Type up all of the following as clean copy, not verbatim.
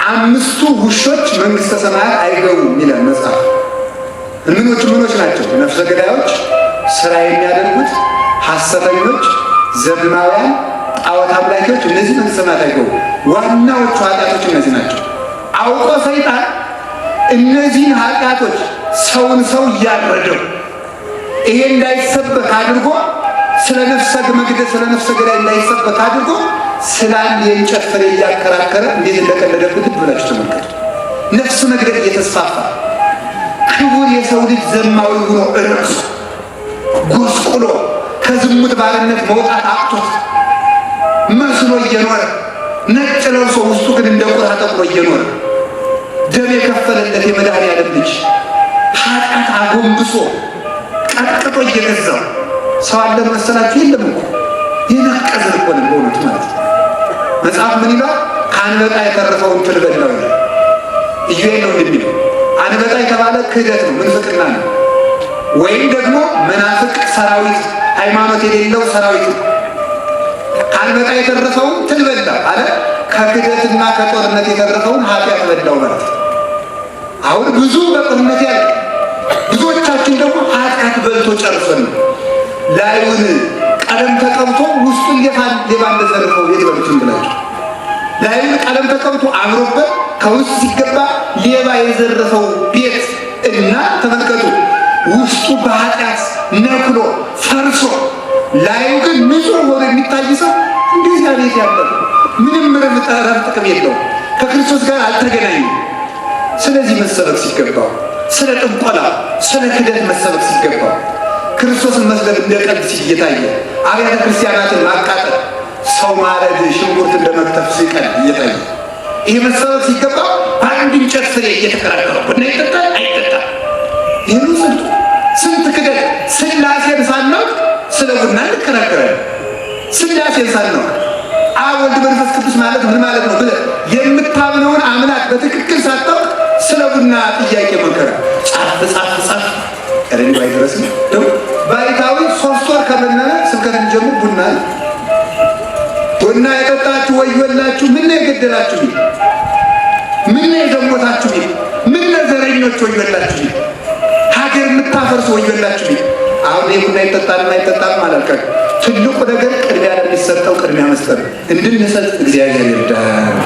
አምስቱ ውሾች መንግስተ ሰማያት አይገቡም ይላል መጽሐፍ። ምኖቹ ምኖች ናቸው? ነፍሰ ገዳዮች፣ ስራ የሚያደርጉት፣ ሐሰተኞች፣ ዘማውያን፣ ጣዖት አምላኪዎች፣ እነዚህ መንግስተ ሰማያት አይገቡም። ዋናዎቹ ኃጢአቶች እነዚህ ናቸው። አውቆ ሰይጣን እነዚህን ኃጢአቶች ሰውን ሰው እያረደው ይሄ እንዳይሰበክ አድርጎ፣ ስለ ነፍሰ መግደል፣ ስለ ነፍሰ ገዳይ እንዳይሰበክ አድርጎ፣ ስለ አንድ የእንጨት ፍሬ እያከራከረ እንዴት እንደቀለደብን ብላችሁ ተመልከቱ። ነፍስ መግደል እየተስፋፋ፣ ክቡር የሰው ልጅ ዘማዊ ሆኖ እረክሶ ጎስቁሎ ከዝሙት ባርነት መውጣት አቅቶት መስሎ እየኖረ፣ ነጭ ለብሶ ውስጡ ግን እንደ ቁራ ጠቁሮ እየኖረ፣ ደም የከፈለለት የመድኃኔዓለም ልጅ ኃጢአት አጎንብሶ ቀጥቅጦ እየገዛው ሰው አለ መሰላችሁ? የለም እኮ። የነቀዝን እኮ ነን በእውነቱ ማለት ነው። መጽሐፍ ምን ይላል? ከአንበጣ የተረፈውን ትል በላው ይላል። ኢዩኤል ነው እንደሚለው። አንበጣ የተባለ ክህደት ነው፣ ምንፍቅና ነው። ወይም ደግሞ መናፍቅ ሰራዊት፣ ሃይማኖት የሌለው ሰራዊት ነው። ከአንበጣ የተረፈውን ትል በላው አለ። ከክህደትና ከጦርነት የተረፈውን ኃጢአት በላው ማለት ነው። አሁን ብዙ በጦርነት ያለ፣ ብዙዎቻችን ደግሞ ኃጢአት በልቶ ጨርሶን ነው። ላዩን ቀለም ተቀብቶ ውስጡን ሌባ እንደዘረፈው ቤት በሉትን ብላችሁ፣ ላዩን ቀለም ተቀብቶ አምሮበት ከውስጥ ሲገባ ሌባ የዘረፈው ቤት እና ተመልከቱ፣ ውስጡ በኃጢአት ነክሎ ፈርሶ ላዩ ግን ንጹሕ ሆኖ የሚታይ ሰው እንደዚያ ቤት ያለ ምንም ረብ ጥቅም የለውም። ከክርስቶስ ጋር አልተገናኙም። ስለዚህ መሰበክ ሲገባው፣ ስለ ጥንቆላ፣ ስለ ክደት መሰበክ ሲገባው፣ ክርስቶስን መስደብ እንደ ቀልድ እየታየ፣ አብያተ ክርስቲያናትን ማቃጠል፣ ሰው ማረድ ሽንኩርት እንደ መክተፍ ሲቀል እየታየ፣ ይሄ መሰበክ ሲገባው በአንድ እንጨት ፍሬ እየተከራከረ ቡና ይጠጣል አይጠጣም። ይህን ጽድቁ ስንት ክደት! ስላሴን ሳናውቅ ስለ ቡና እንከራከራለን። ስላሴን ሳናውቅ፣ አብ ወልድ መንፈስ ቅዱስ ማለት ምን ማለት ነው ብለህ የምታምነውን አምላክ በትክክል ሳታውቅ ስለ ቡና ጥያቄ መከራ ጻፍ ጻፍ ጻፍ። ኧረ እንዲሁ አይደረስም። ደግሞ ባይታዊ 3 ወር ከመነነ ስብከት የሚጀምር ቡና ነው። ቡና የጠጣችሁ ወዮላችሁ፣ ምን ነው የገደላችሁ ቢል፣ ምን ነው የዘሞታችሁ ቢል፣ ምን ነው ዘረኞች ወዮላችሁ ቢል፣ ሀገር የምታፈርሱ ወዮላችሁ ቢል። አሁን ይህ ቡና ይጠጣል አይጠጣም አላልኩም። ትልቁ ነገር ቅድሚያ ለሚሰጠው ቅድሚያ መስጠት፣ እንድንሰጥ እግዚአብሔር ይርዳን።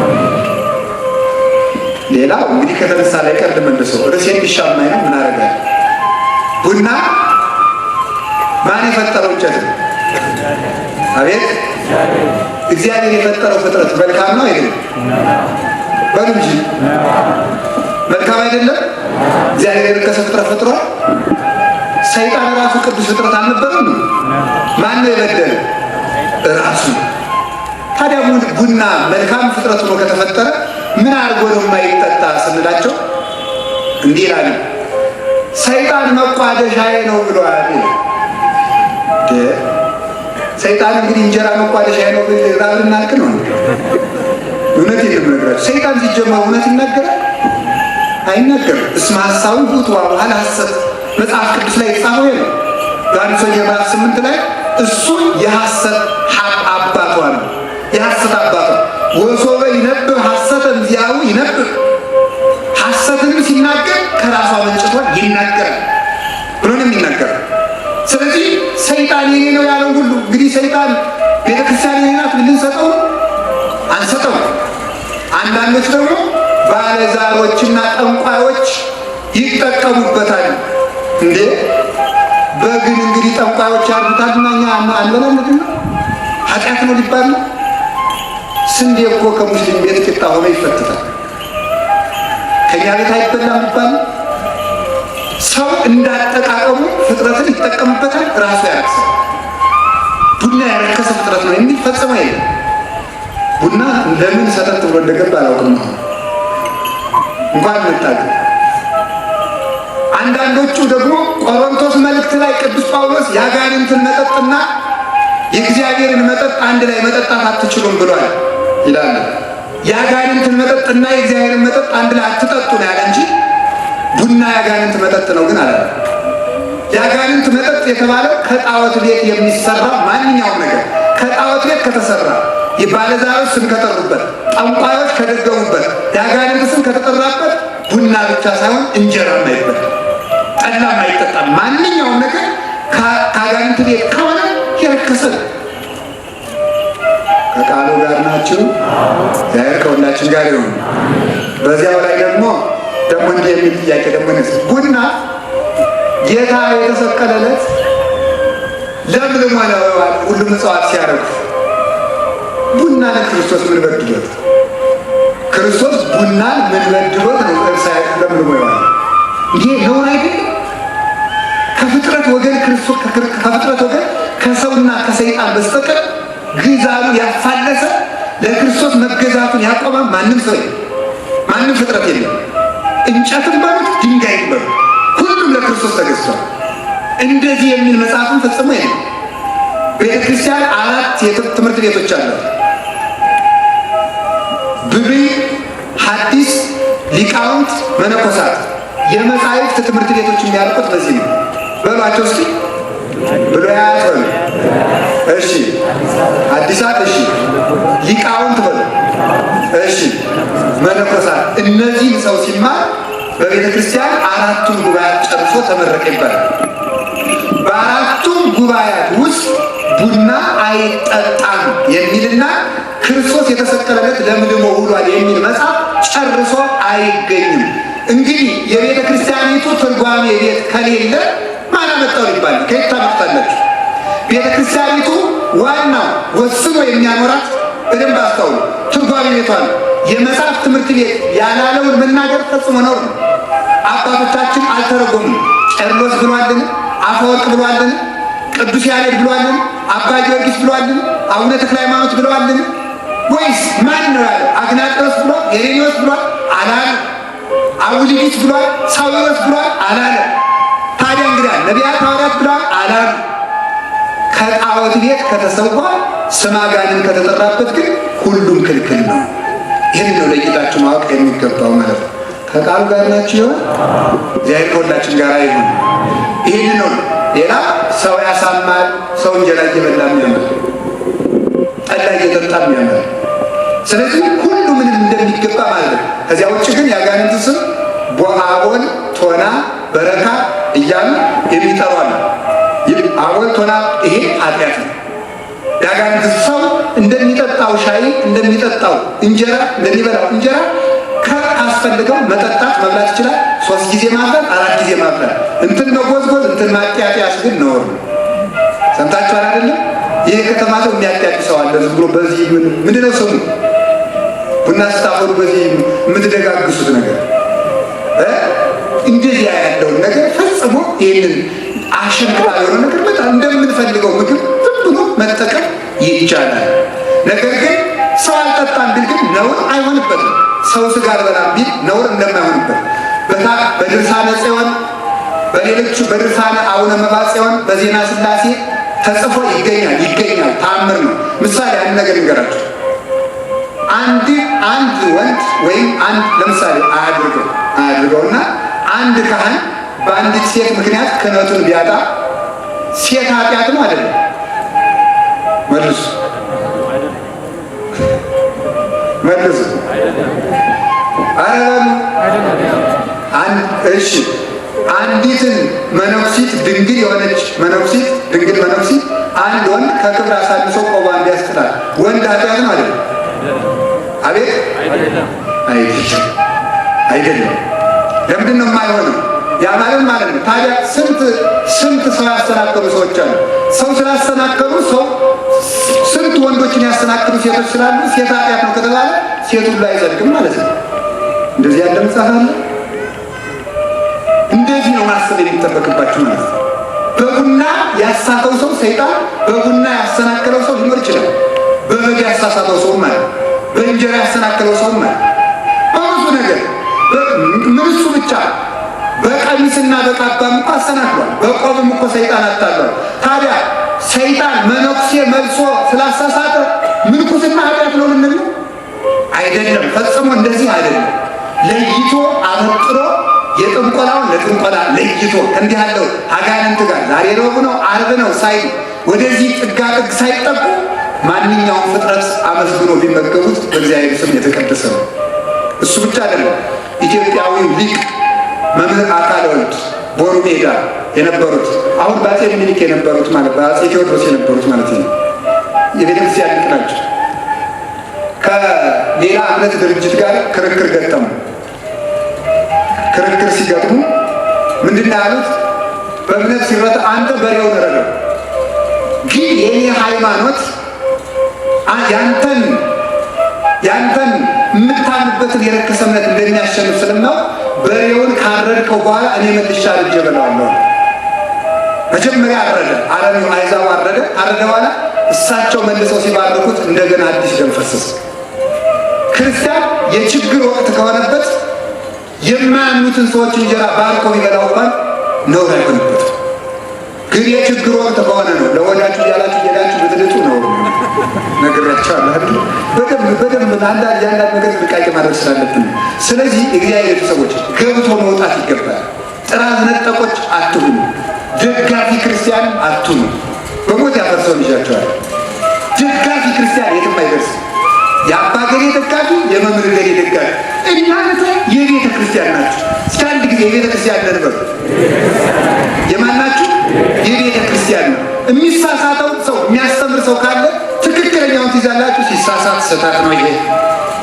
ሌላው እንግዲህ ከተነሳ ላይ ቀርድ መልሶ ርዕሴ እንዲሻማኝ ነው። ምን አደርጋለሁ? ቡና ማን የፈጠረው እንጨት ነው? አቤት፣ እግዚአብሔር የፈጠረው ፍጥረት መልካም ነው አይደለም? በሉ እንጂ፣ መልካም አይደለም? እግዚአብሔር የረከሰ ፍጥረት ፈጥሯል? ሰይጣን ራሱ ቅዱስ ፍጥረት አልነበረም ነው? ማን ነው የበደለ? ራሱ። ታዲያ ቡና መልካም ፍጥረት ሆኖ ከተፈጠረ ምን አድርጎ ነው የማይጠጣ ስንላቸው እንዲህ ይላሉ። ሰይጣን መቋደሻዬ ነው ብሏል። ሰይጣን እንግዲህ እንጀራ መቋደሻዬ ነው ብል ራብ ልናልቅ ነው። እውነት የምነግራቸው፣ ሰይጣን ሲጀመር እውነት ይናገራል? አይናገርም። እስመ ሐሳዊ ውእቱ ወአቡሃ ለሐሰት፣ መጽሐፍ ቅዱስ ላይ የተጻፈው ይሄ ነው። ዮሐንስ ወንጌል ምዕራፍ 8 ላይ እሱ የሐሰት አባቷ ነው። የሐሰት አባቷ። ወሶበ ይነብብ ሐሰተ እምዚአሁ ይነብብ፣ ሐሰትንም ሲናገር ከራሷ መንጭቷ ይናገራል ብሎ ነው የሚናገረው። ስለዚህ ሰይጣን የኔ ነው ያለው ሁሉ እንግዲህ ሰይጣን ቤተክርስቲያን የኔ ናት ልንሰጠው አንሰጠው። አንዳንዶች ደግሞ ባለዛሮችና ጠንቋዮች ይጠቀሙበታል። እንዴ፣ በግን እንግዲህ ጠንቋዮች ያርዱታልና እኛ አንበላም ነው? ኃጢአት ነው ሊባል ነው? ስንዴ እኮ ከሙስሊም ቤት ቂጣ ሆኖ ይፈትታል። ከኛ ቤት አይበላም ሊባል ነው? ሰው እንዳጠቃቀሙ ፍጥረትን ይጠቀምበታል፣ ራሱ ያረክሳል። ቡና ያረከሰ ፍጥረት ነው የሚል ፈጽሞ የለም። ቡና ለምን ሰተት ብሎ እንደገባ አላውቅም። አሁን እንኳን መጣ። አንዳንዶቹ ደግሞ ቆሮንቶስ መልእክት ላይ ቅዱስ ጳውሎስ የአጋንንትን መጠጥና የእግዚአብሔርን መጠጥ አንድ ላይ መጠጣት አትችሉም ብሏል ይላሉ። የአጋንንትን መጠጥና የእግዚአብሔርን መጠጥ አንድ ላይ አትጠጡ ነው ያለ እንጂ ቡና የአጋንንት መጠጥ ነው ግን አለ። የአጋንንት መጠጥ የተባለው ከጣዖት ቤት የሚሰራ ማንኛውም ነገር፣ ከጣዖት ቤት ከተሰራ የባለዛሮች ስም ከጠሩበት፣ ጠንቋዮች ከደገሙበት፣ የአጋንንት ስም ከተጠራበት ቡና ብቻ ሳይሆን እንጀራም አይበላም፣ ጠላም አይጠጣም። ማንኛውም ነገር ከአጋንንት ቤት ከሆነ የረከሰ ነው። ከቃሉ ጋር ናችሁ። እግዚአብሔር ከሁላችን ጋር ይሁን። በዚያው ላይ ደግሞ እንዲህ የሚል ጥያቄ ደግሞ ነስ ቡና ጌታ የተሰቀለለት ለምልሞ ነው ሁሉም እጽዋት ሲያረግፉ፣ ቡና ለክርስቶስ ምን በድሎት? ክርስቶስ ቡናን ምን በድሎት ነው ለምልሞ የዋለ? ይሄ ነውር አይደለም? ከፍጥረት ወገን ክርስቶስ ከፍጥረት ወገን ከሰውና ከሰይጣን በስተቀር ግዛሉ ያፋለሰ ለክርስቶስ መገዛቱን ያቆመ ማንም ሰው የለም። ማንም ፍጥረት የለም። እንጨትም በሉት ድንጋይም በሉት ሁሉም ለክርስቶስ ተገዝቷል። እንደዚህ የሚል መጽሐፍም ፈጽሞ የለም። ቤተ ክርስቲያን አራት የትምህርት ቤቶች አሏት። ብሉይ፣ ሐዲስ፣ ሊቃውንት፣ መነኮሳት። የመጻሕፍት ትምህርት ቤቶች የሚያልቁት በዚህ ነው። በሏቸው እስኪ ብሉያት በሉ፣ እሺ፣ ሐዲሳት፣ እሺ፣ ሊቃውንት በሉ፣ እሺ፣ መነኮሳት። እነዚህን ሰው ሲማር በቤተ ክርስቲያን አራቱን ጉባኤያት ጨርሶ ተመረቀ ይባላል። በአራቱም ጉባኤያት ውስጥ ቡና አይጠጣም የሚልና ክርስቶስ የተሰቀለለት ለምልሞ ውሏል የሚል መጽሐፍ ጨርሶ አይገኝም። እንግዲህ የቤተ ክርስቲያኒቱ ትርጓሜ ቤት ከሌለ ማን አመጣው ሊባል ከየት ታመጣላችሁ? ቤተ ክርስቲያኒቱ ዋናው ወስኖ የሚያኖራት በደንብ አስተውሉ፣ ትርጓሜ ቤቷ ነው። የመጽሐፍ ትምህርት ቤት ያላለውን መናገር ፈጽሞ ነውር ነው። አባቶቻችን አልተረጎሙም። ቄርሎስ ብሏልን? አፈወርቅ ብሏልን? ቅዱስ ያሬድ ብሏልን? አባ ጊዮርጊስ ብሏልን? አቡነ ተክለ ሃይማኖት ብለዋልን? ወይስ ማን ነው ያለው? አግናጤዎስ ብሏል? ሄሬኔዎስ ብሏል? አላለ። አውሊዲስ ብሏል? ሳዊሮስ ብሏል? አላለ። ታዲያ እንግዲህ ነቢያት ሐዋርያት ብለዋል? አላሉ። ከጣዖት ቤት ከተሰዋ ስመ አጋንንት ከተጠራበት ግን ሁሉም ክልክል ነው። ይህን ነው ለይታችሁ ማወቅ የሚገባው ማለት ነው። ከቃሉ ጋር ናችሁ ይሆን? እግዚአብሔር ከሁላችን ጋር ይሁን። ይህን ነው። ሌላ ሰው ያሳማል። ሰው እንጀራ እየበላም ያምራል፣ ጠላ እየጠጣም ያምራል። ስለዚህ ሁሉ ምንም እንደሚገባ ማለት ነው። ከዚያ ውጭ ግን የአጋንንት ስም አቦል፣ ቶና፣ በረካ እያሉ የሚጠሩ አሉ። አቦል፣ ቶና ይሄ ኃጢአት ነው። የአጋንንት ሰው እንደሚጠጣው ሻይ እንደሚጠጣው እንጀራ እንደሚበላው እንጀራ ካስፈልገው መጠጣት መብላት ይችላል። 3 ጊዜ ማፍላት፣ 4 ጊዜ ማፍላት፣ እንትን መጎዝጎዝ፣ እንትን ማጥያጥያስ ግን ነውር ነው። ሰምታችኋል አይደለም? ይሄ ከተማ ሰው የሚያጥያጥ ሰው አለ። ዝም ብሎ በዚህ ምንድነው ስሙ? ቡና ስታፈሉ በዚህ የምትደጋግሱት ነገር እንደዚህ ያለውን ነገር ፈጽሞ ይሄንን አሸንክታ የሆነ ነገር በጣም እንደምንፈልገው ምግብ ዝም ብሎ መጠቀም ይቻላል። ነገር ግን ሰው አልጠጣም ቢል ግን ነውር አይሆንበትም። ሰው ስጋ አልበላም ቢል ነውር እንደማይሆንበት በድርሳነ ጽዮን በሌሎቹ በድርሳነ አቡነ መብዓ ጽዮን በዜና ሥላሴ ተጽፎ ይገኛል። ተአምር ነው። ምሳሌ አንድ ነገር ልንገራችሁ። አንድ ወንድ ወይም አንድ ለምሳሌ አያድርገውና አንድ ካህን በአንዲት ሴት ምክንያት ክህነቱን ቢያጣ ሴት ኃጢአት ነው አይደለም? መልሱ መልሱ። ኧረ እሺ፣ አንዲትን መነኩሲት ድንግል የሆነች መነኩሲት ድንግል መነኩሲት አንድ ወንድ ከክብር አሳንሶ ቆቧን ቢያስጥላት ወንድ ኃጢአት ነው አይደለም? አቤት አይደለም፣ አይደለም። ለምንድን ነው የማይሆነው? ያ ማለት ማለት ነው። ታዲያ ስንት ሰው ያሰናከሉ ሰዎች አሉ። ሰው ስላሰናከሉ ሰው ስንት ወንዶችን ያሰናክሉ ሴቶች ስላሉ ሴት ኃጢአት ነው ከተባለ ሴቱ ሁሉ አይጸድቅም ማለት ነው። እንደዚህ ያለ መጽሐፍ አለ። እንደዚህ ነው ማሰብ የሚጠበቅባችሁ ማለት ነው። በቡና ያሳተው ሰው ሰይጣን በቡና ያሰናከለው ሰው ሊኖር ይችላል። በበግ ያሳሳተው ሰው ማለት፣ በእንጀራ ያሰናከለው ሰው ማለት፣ በብዙ ነገር ምንሱ ብቻ በቀሚስና በካባም እኮ አሰናክሏል። በቆብም እኮ ሰይጣን አታሏል። ታዲያ ሰይጣን መነኩሴ መልሶ ስላሳሳተ ምንኩስና ኃጢአት ነው ልንል ነው? አይደለም፣ ፈጽሞ እንደዚህ አይደለም። ለይቶ አበጥሮ የጥንቆላውን ለጥንቆላ ለይቶ እንዲህ ያለው አጋንንት ጋር ዛሬ ረቡዕ ነው ዓርብ ነው ሳይል ወደዚህ ጥጋ ጥግ ሳይጠቁ ማንኛውም ፍጥረት አመስግኖ ቢመገቡት በእግዚአብሔር ስም የተቀደሰ ነው። እሱ ብቻ አይደለም። ኢትዮጵያዊው ሊቅ መምህር አካለ ወልድ ቦሩ ሜዳ የነበሩት፣ አሁን በአፄ ምኒልክ የነበሩት ማለት፣ በአፄ ቴዎድሮስ የነበሩት ማለት ነው። የቤተ ክርስቲያን ሊቅ ናቸው። ከሌላ እምነት ድርጅት ጋር ክርክር ገጠሙ። ክርክር ሲገጥሙ ምንድን ነው ያሉት? በእምነት ሲረታ አንተ በሬውን ረደው፣ ግን የኔ ሃይማኖት ያንተን የምታምንበትን የረከሰ እምነት እንደሚያሸንፍ ስለማውቅ በሬውን ካረድከው በኋላ እኔ መልሼ አርጄ እበላዋለሁ። መጀመሪያ አረደ፣ አረሚው አሕዛቡ አረደ። አረደ በኋላ እሳቸው መልሰው ሲባርኩት እንደገና አዲስ ደም ፈሰሰ። ክርስቲያን የችግር ወቅት ከሆነበት የማያምኑትን ሰዎች እንጀራ ባርኮ ቢበላው እንኳን ነውር አይሆንበትም። ግን የችግር ወቅት ከሆነ ነው ለወዳችሁ እያላችሁ እየሄዳችሁ ብትልጡ ነውር ነው። ነግሬያቸዋለሁ አይደል? በደንብ በደንብ አንዳንድ የአንዳንድ ነገር ጥንቃቄ ማድረግ ስላለብን ነው። ስለዚህ እግዚአብሔር ቤተሰቦች ገብቶ መውጣት ይገባል። ጥራዝ ነጠቆች አትሁኑ። ደጋፊ ክርስቲያን አትሁኑ። በሞት ያፈርሰውን ይዣቸዋል። ደጋፊ ክርስቲያን የትም አይደርስም። የአባ ገሌ ደጋፊ፣ የመምህር ገሌ ደጋፊ፣ እናንተ የቤተ ክርስቲያን ናችሁ። እስኪ አንድ ጊዜ የቤተ ክርስቲያን ነን በሉ። የማን ናችሁ? የቤተ ክርስቲያን ነው። የሚሳሳተው ሰው የሚያስተምር ሰው ካለ ትክክለኛውን ትይዛላችሁ። ሲሳሳት ስህተት ነው ይሄ።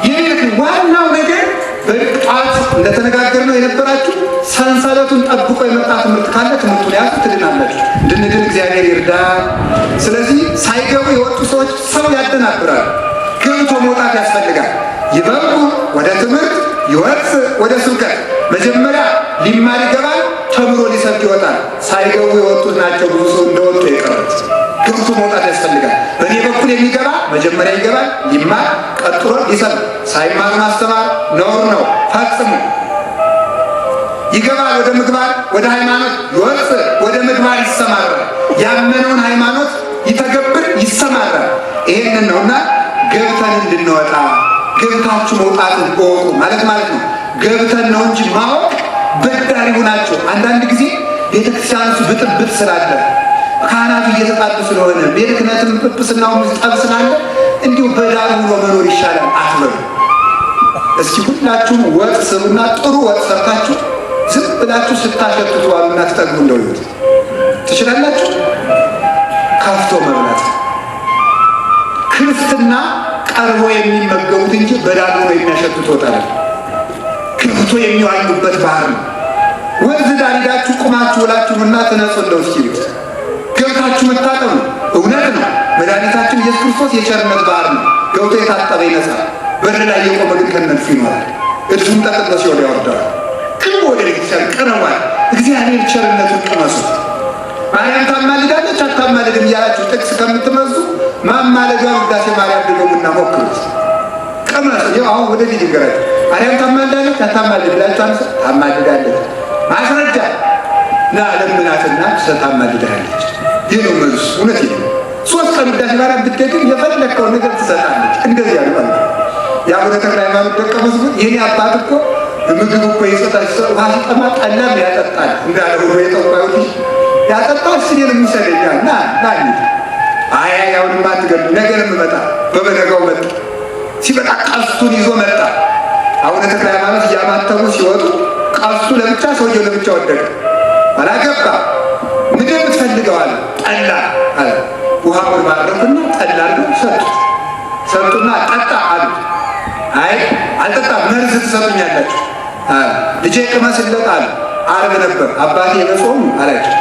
የቤተ ዋናው ነገር በጧት እንደተነጋገርነው የነበራችሁ ሰንሰለቱን ጠብቆ የመጣ ትምህርት ካለ ትምህርቱን ያዙ፣ ትድናላችሁ። እንድንድን እግዚአብሔር ይርዳን። ስለዚህ ሳይገቡ የወጡ ሰዎች ሰው ያደናብራል። ገብቶ መውጣት ያስፈልጋል። ይበልጡ ወደ ትምህርት ይወጽ ወደ ስብከት። መጀመሪያ ሊማር ይገባል፣ ተምሮ ሊሰብክ ይወጣል። ሳይገቡ የወጡት ናቸው ብዙ ሰው እንደወጡ የቀሩት። ገብቶ መውጣት ያስፈልጋል። በእኔ በኩል የሚገባ መጀመሪያ ይገባል፣ ሊማር፣ ቀጥሎ ሊሰብክ። ሳይማር ማስተማር ነውር ነው ፈጽሞ። ይገባል ወደ ምግባር ወደ ሃይማኖት፣ ይወጽ ወደ ምግባር ይሰማራል። ያመነውን ሃይማኖት ይተገብር፣ ይሰማራል። ይሄንን ነውና ገብተን እንድንወጣ ገብታችሁ መውጣትን እወቁ ማለት ማለት ነው። ገብተን ነው እንጂ ማወቅ በዳሪ ሆናችሁ አንዳንድ ጊዜ ቤተክርስቲያን ውስጥ ብጥብጥ ስላለ፣ ካህናቱ እየተጣሉ ስለሆነ፣ ቤተ ክህነትም ጵጵስናውም ጠብ ስላለ እንዲሁ በዳር ሆኖ መኖር ይሻላል አትበሉ። እስኪ ሁላችሁም ወጥ ስሩና ጥሩ ወጥ ሰርታችሁ ዝም ብላችሁ ስታሸቱት ዋሉና ትጠግቡ እንደው ይሁት ትችላላችሁ። ከፍቶ መብላት ክርስትና ቀርቦ የሚመገቡት እንጂ በዳር ሆኖ የሚያሸቱት ወጥ አይደለም። ከፍቶ የሚዋኙበት ባህር ነው። ወንዝ ዳር ሄዳችሁ ቁማችሁ ውላችሁና ትነጹ እንደው እስኪ ገብታችሁ መታጠብ ነው። እውነት ነው። መድኃኒታችን ኢየሱስ ክርስቶስ የቸርነት ባህር ነው። ገብቶ የታጠበ ይነጻል። በር ላይ የቆመ ግን ከነልፉ ይኖራል። እድፉን ጠቅልሎ ሲወድ ያወርደዋል። ቅርቡ ወደ ቤተክርስቲያን ቀረቧል። እግዚአብሔር ቸርነቱን ቅመሱት። ማርያም ታማልዳለች አታማልድም እያላችሁ ጥቅስ ከምትመዙ ማማለዷን ውዳሴ ማርያም ድገሙና ሞክሩት። ቅመሱ። ይኸው አሁን ወደፊት ይንገራችሁ። ማርያም ታማልዳለች አታማልድ ብላችሁ አንሰ ታማልዳለች። ማስረጃ ና ለምናትና ታማልዳለች። ይህ ነው መልሱ። እውነት ይሄ ነው። 3 ቀን ውዳሴ ማርያም ብትደግም የፈለግከውን ነገር ትሰጣለች። እንደዚህ ያሉ ማለት ነው። የአቡነ ተክለ ሃይማኖት ደቀ መዝሙር የኔ አባት እኮ ምግብ እኮ ይሰጣል፣ ውሃ ሲጠማ ጠላም ያጠጣል እንዳለ ሁሉ የጠንቋዩ ልጅ ያጠጣል። እስኪ እኔንም ይሰደኛል። ና ና እንሂድ። አይ አይ አሁንማ አትገድም፣ ነገ ነው የምመጣ። በበነጋው መጣ። ሲመጣ ቀስቱን ይዞ መጣ። አቡነ ተክለ ሃይማኖት እያማተቡ ሲወጡ ቀስቱ ለብቻ ሰውየው ለብቻ ወደቀ። አላገባ ምንድን ነው የምትፈልገው አለ። ጠላ አለ። ውሃውን ባረኩና ጠላ አድርገው ሰጡት። ሰጡና ጠጣ አሉት። አይ አልጠጣም፣ መርዝ ትሰጡኛላችሁ። ልጄ ቅመስለት አለ። ዓርብ ነበር። አባቴ በጾሙ አላቸው።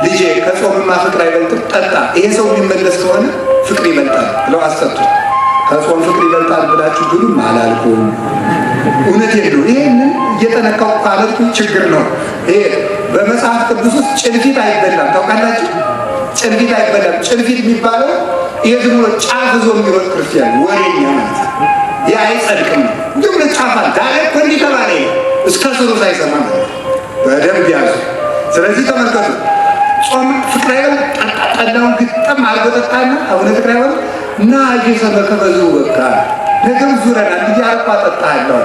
ልጄ ከጾምማ ፍቅር አይበልጥም፣ ጠጣ። ይሄ ሰው የሚመለስ ከሆነ ፍቅር ይበልጣል ብለው አስጠጡት። ከጾም ፍቅር ይበልጣል ብላችሁ ብሉም አላልኩም። እውነቴን ነው። ይሄንን እየጠነቀቁ ካለቱ ችግር ነው። ይሄ በመጽሐፍ ቅዱስ ውስጥ ጭልፊት አይበላም። ታውቃላችሁ? ጭልፊት አይበላም። ጭልፊት የሚባለው ይሄ ዝም ብሎ ጫፍ ይዞ የሚሮጥ ክርስቲያን ወሬኛ ማለት ነው። ይህ አይጸድቅም። ዝም ብሎ ጫፍ አለ። ዛሬ እኮ እንዲህ ተባለ እስከ ስሩ ሳይሰማ ማለት ነው። በደንብ ያዙ። ስለዚህ ተመልከቱ። ጾም ፍቅር አይበል ጠላውን ግጥም አድርጎ ጠጣና አቡነ ተክለ ሃይማኖት ና እየሰበከ በዚሁ በቃ ነገም ዙረናል እያረኳ ጠጣለሁ።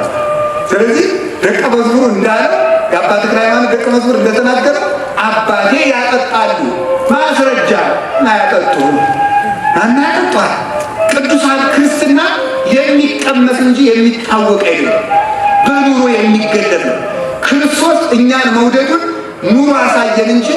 ስለዚህ ደቀ መዝሙሩ እንዳለው የአባ ተክለ ሃይማኖት ደቀ መዝሙር እንደተናገረ አባቴ ያጠጣሉ፣ ማስረጃ እና ያጠጡ አናጠጧል። ቅዱሳን ክርስትና የሚቀመስ እንጂ የሚታወቅ አይደለም፣ በኑሮ የሚገለጥ ነው። ክርስቶስ እኛን መውደዱን ኑሮ አሳየን እንጂ